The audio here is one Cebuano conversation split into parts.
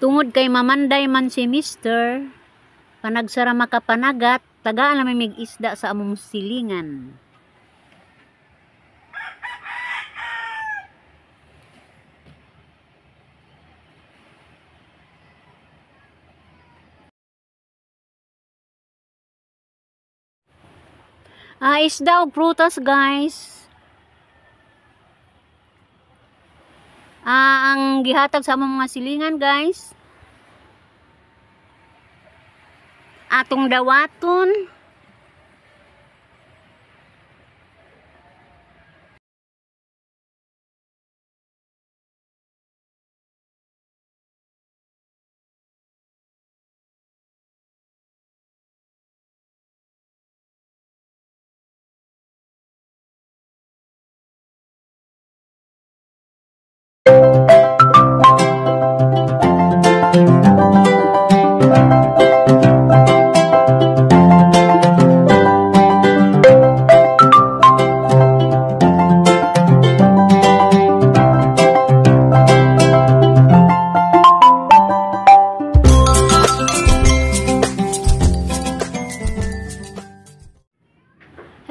Tungod kay mamanday man si Mister, panagsara makapanagat, tagaan lang mig isda sa among silingan. Isda og prutas, guys. Ang gihatag sa among mga silingan, guys. Atong dawaton.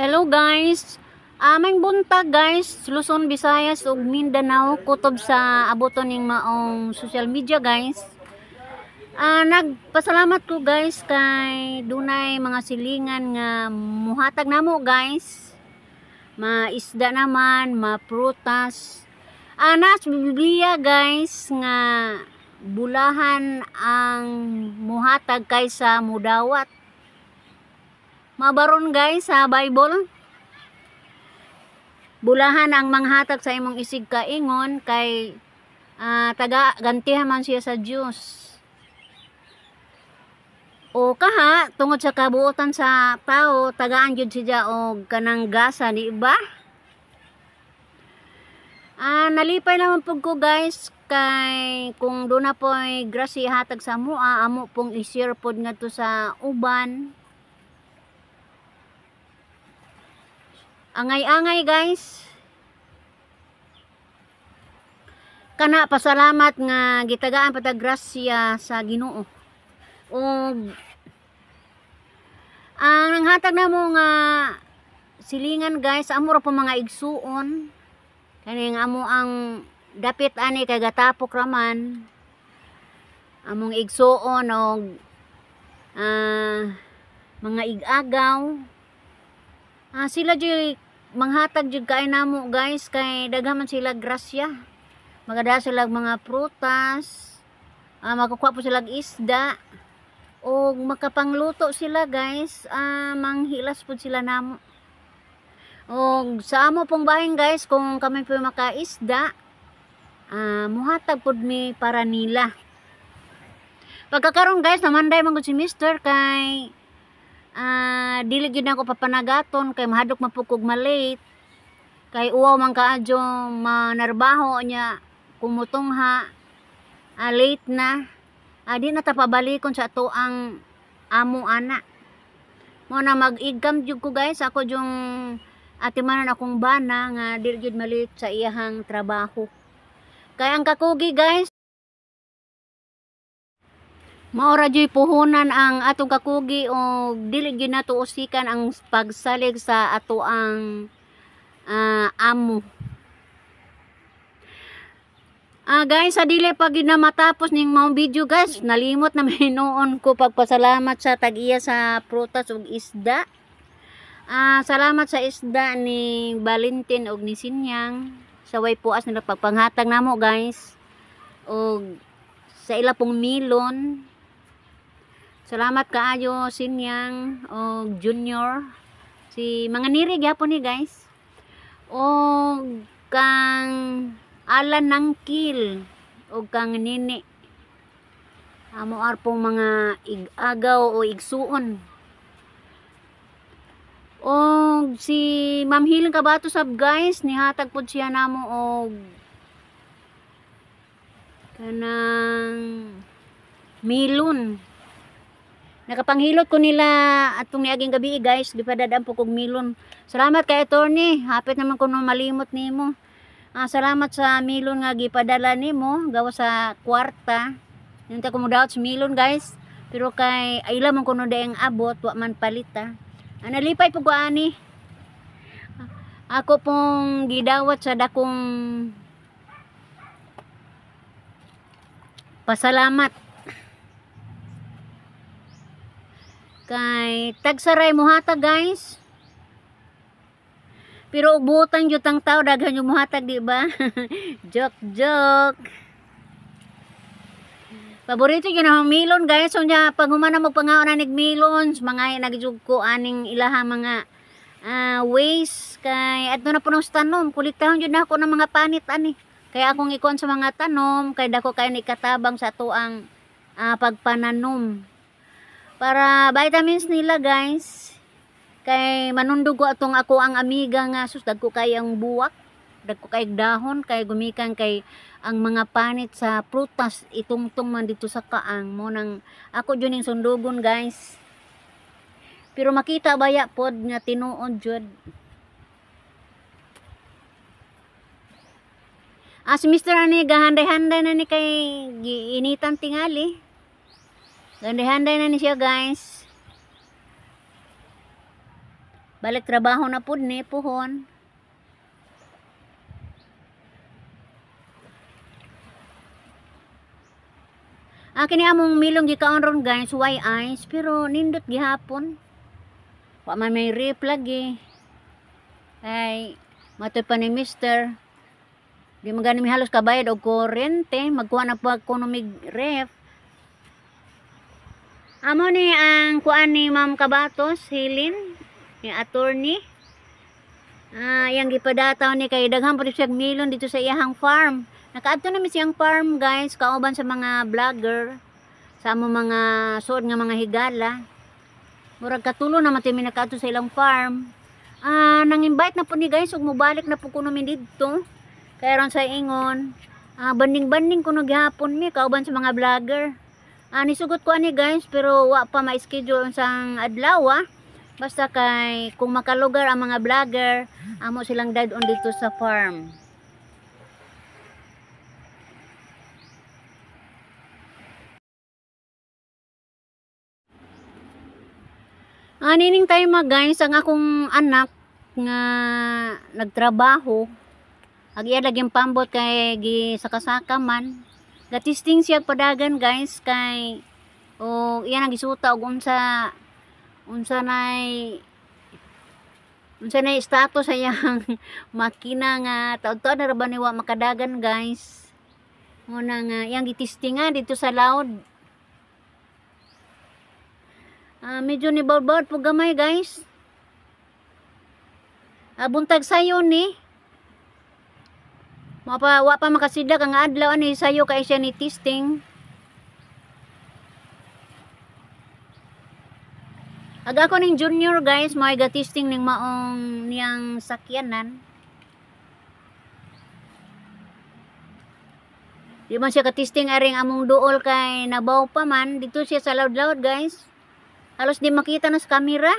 Hello guys. Aming buntag guys, Luzon, Visayas ug Mindanao, kutob sa aboton ning maong social media guys. Nagpasalamat ko guys kay dunay mga silingan nga muhatag namo guys. Maisda naman, maprutas. Nas Biblia guys nga bulahan ang muhatag kaysa mudawat. Mabaron guys sa Bible. Bulahan ang manghatag sa imong isig kaingon kay taga gantihan man siya sa Dios. O kaha tungod sa kabuotan sa tao, tagaan jud siya og kanang gasa, di ba? Nalipay naman pud ko guys kay kung doon na po'y grasya hatag sa mua, amo pong i-share pod ngadto sa uban. Angay-angay guys. Kana pasalamat nga gitagaan patag grasya sa Ginoo. Og ang nanghatag namo nga silingan guys, amo ra po mga igsuon. Kaning amo ang dapit ani kay gatapok raman. Among igsuon og mga igagaw. Sila jud manghatag jud kay namo guys kay daghan man sila grasya. Magada sila mga prutas, makakuha po sila isda og makapangluto sila guys, manghilas pud sila namo. Og sa amo pong bahin guys, kung kami po makaisda, muhatag pud mi para nila. Pagkakaron guys, namanday man gud si Mister kay dili gyud nako papanagaton kay mahadlok man pud kog malate. Kay uwaw man kaadyo manarbaho niya kumutungha, late na. Di na ta pabalikon sa ato ang amo ana. Mo na mag-igam jud ko guys, ako jung atimanan akong bana nga dili jud malate sa iyahang trabaho. Kay ang kakugi guys, maora juy puhunan ang atong kakugi og dili gyud nato usikan ang pagsalig sa ato ang amo. Guys, sa dili pa gyud na matapos ning maong video guys, nalimot na hinuon ko pagpasalamat sa tag-iya sa prutas ug isda. Salamat sa isda ni Valentin ug ni Sinyang sa way puas nila pagpanghatag namo guys, og sa ila pong milon. Salamat kaayo Sinyang og Junior, si mga niri gyapon ni guys, og kang Alan Nangkil og kang Nini. Amo arpong mga igagaw o igsuon. Og si Ma'am Hiling Kabato sab guys, nihatag pod siya namo og kanang milon. Nakapanghilot ko nila atong niaging gabi guys, gipadadaan po kog milon. Salamat kay attorney, hapit naman ko no malimot nimo. Salamat sa milon nga gipadala nimo gawa sa kwarta. Nunta ko mo daot sa milon, guys. Pero kay ila man kuno daeng abot, wa man palita. Nalipay po ko ani. Ako pong gidawat sa dakong pasalamat. Kay tagsaray muhatag, guys. Pero ubutan jud tang tao, daghan yung muhatag, di ba? Joke joke. Paborito yun ang milon, guys. So nya pag humana mo pangaon na milon, mga nagjug ko aning ilaha mga ways kay adto na punong sa tanom, kuliktahon jud na ako ng mga panit ani. Kaya akong ikuan sa mga tanom kay dako kay ni katabang sa atuang pagpananom. Para vitamins nila, guys. Kay manundog ko atong ako ang amiga nga sus, dagko kay ang buwak, dagko kay dahon kay gumikan kay ang mga panit sa prutas itungtong man dito sa kaang mo nang ako jud ning sundugon, guys. Pero makita baya pod nga tinuod jud. Si Mr. ani gahanday-handay na ni kay giinitan tingali. Handay-handay na ni siya, guys. Balik trabaho na pud ni puhon. Kini among milong gikaon ron, guys, white ice, pero nindot gihapon. Wa man may rip lagi. Ay, matoy pa ni Mister. Di man gani mi halos kabayad og kuryente, magkuha na pa kuno mig ref. Amo ni ang kuan ni Ma'am Kabatos, Helen, ni attorney. Yang gipadataw ni kay daghan pa siya milon dito sa iyahang farm. Nakaadto na mi siyang farm, guys, kauban sa mga vlogger, sa among mga suod nga mga higala. Murag katulo na man mi nakaadto sa ilang farm. Nang-invite na po ni, guys, ug mobalik na po kuno mi didto. Kay ron sa ingon, banding-banding kuno gihapon mi kauban sa mga vlogger. Nisugot ko ani, guys, pero wa pa ma-schedule unsang adlaw. Basta kay kung makalugar ang mga vlogger, amo silang dad-on dito sa farm. Nining tayo mga guys, ang akong anak nga nagtrabaho, ag iya laging pambot kay gisakasaka man. Gatisting siya padagan, guys, kay o iya nang gisuta og unsa unsa nay status sa iyang makina nga taud-taud na ra ba ni wa makadagan, guys. Muna nga iyang gitistingan dito sa loud. Medyo ni bawd po gamay, guys. Buntag sayo ni. Mapa wa pa makasidlak ang adlaw ani sayo kay siya ni testing. Aga ako ning junior, guys, may ga testing ning maong niyang sakyanan. Di man siya ka-testing aring among duol kay nabaw pa man dito siya sa loud-loud, guys. Halos di makita na sa camera.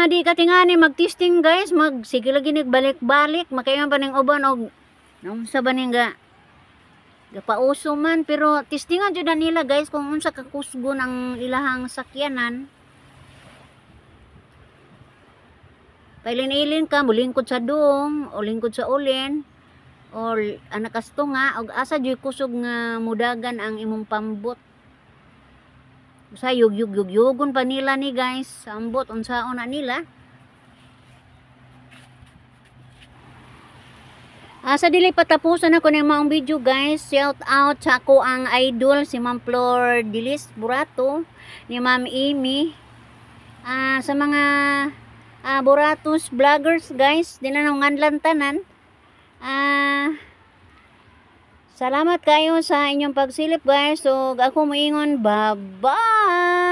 Di ka tingani mag-testing, guys, mag sige lagi balik-balik, makaingon pa ning uban og unsa ba ning ga gapauso man, pero testingan jud na nila, guys, kung unsa ka kusgon ang ilahang sakyanan. Pailin-ilin ka, mulingkod sa duong o lingkod sa ulin or anak kasto nga og asa jud kusog nga mudagan ang imong pambot. Usa yug-yug-yug-yugon pa nila ni, guys, ambot unsaon na nila. Sa dili patapusan ako ng maong video, guys. Shout out sa ako ang idol si Ma'am Flor Dilis Burato, ni Ma'am Amy. Sa mga Buratos vloggers, guys, di na nang tanan. Salamat kayo sa inyong pagsilip, guys. So ako moingon, bye-bye.